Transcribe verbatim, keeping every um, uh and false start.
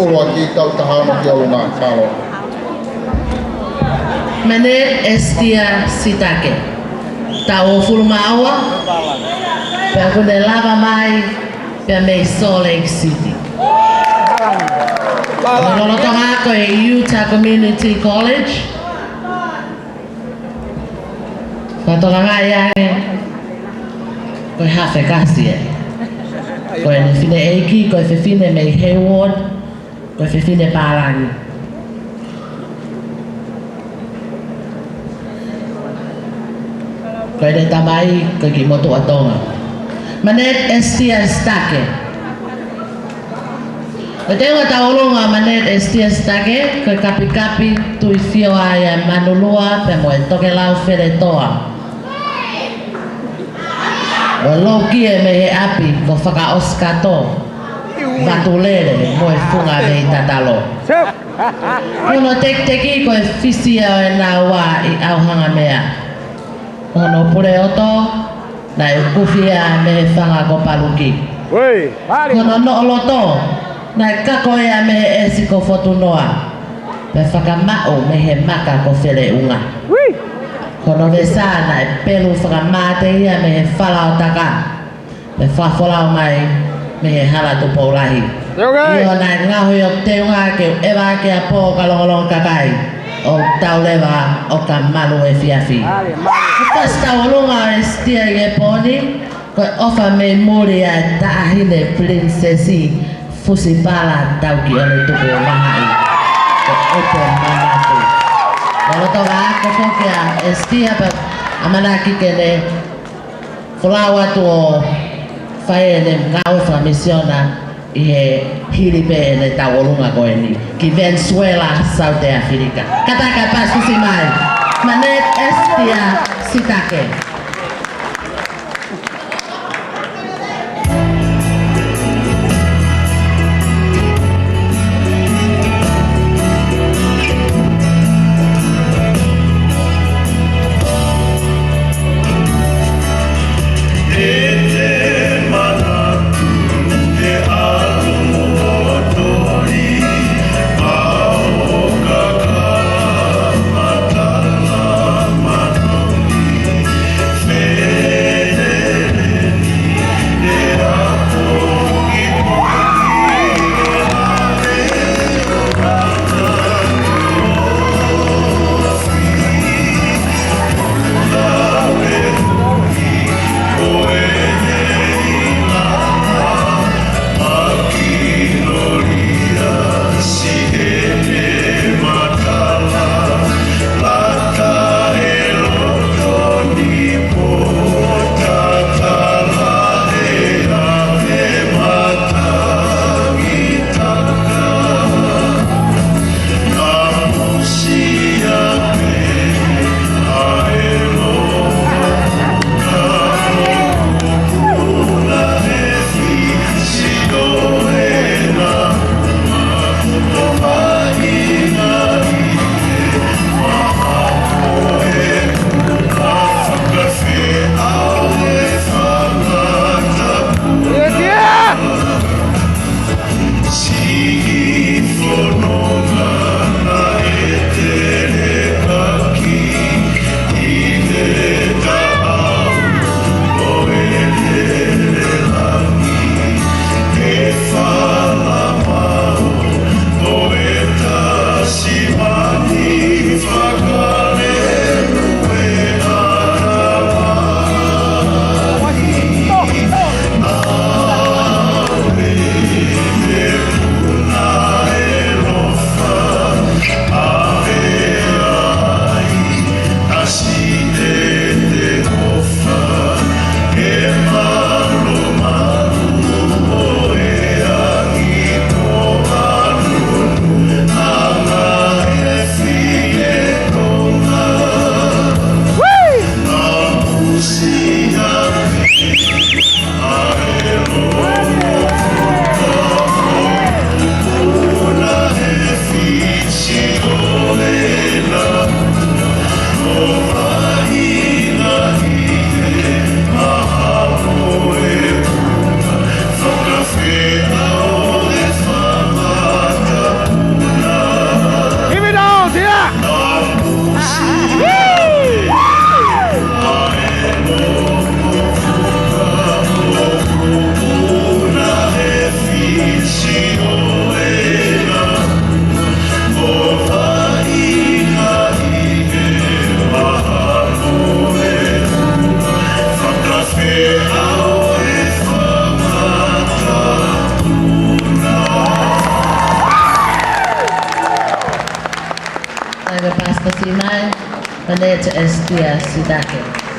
Ua ki tau taha mo ki ʻolunga, mālō. Manette Estia Sitake. Taʻu hongofulu mā ua, pea ʻoku ne lava mai pea mei Salt Lake City. Lolotonga ko e Utah Community College. Fakatokangaʻi ange, ko e hafe kasi ē. Ko ʻene fineʻeiki, ko e fefine mei Hayward, ko e fefine pālangi. Ko ʻene tamai, ko e kiʻi motuʻa Tonga. Manette Estia Sitake. Ko e teunga tauʻolunga ʻo Manette Estia Sitake, ko e kapikapi Tuʻifio ʻa ia Manulua pea mo e Tokelau Feletoa. ʻO e loki ē mei he ʻapi ko Fakaʻosikato, Vatulele mo e Funga mei Tatalo. Ko hono tekiteki ko e fisi ia ʻo e naua ʻi ʻAuhangamea. Ko hono puleʻoto, naʻe ʻukufi ia mei he fanga ko Paluki. Ko hono noʻoloto, naʻe kako ia mei he ʻesi ko Fotunoa, pea fakamaʻu mei he maka ko Feleʻunga. Ko hono vesa, naʻe pelu fakamate ia mei he fala ʻo Taka, pea fakafolau mai mei he hala Tupoulahi. ʻIo, naʻe ngaohi ʻo teunga ke u ʻeva ʻaki ʻa e pō ka longolongo kakai, ʻo tau leva ʻo ka malu efiafi. Ko e fasi tauʻolunga ʻo Estia ʻi he pō ni, ko e ʻofa mei muli ʻa e Taʻahine Pilinisesi Fusipala Taukiʻoletupu ʻo Vahaʻi, ko ʻEte Manatu. Lolotonga ako foki ʻa Estia pea ʻamanaki ke ne folau atu ʻo fai ʻene ngāue fakamisiona ʻi he hili pē ʻene tauʻolunga ko eni ki Venezuela, South Africa. Kātaki ke paasi mai Manette Estia Sitake. Fakaʻosi mai, Paneta Esitia Sitake.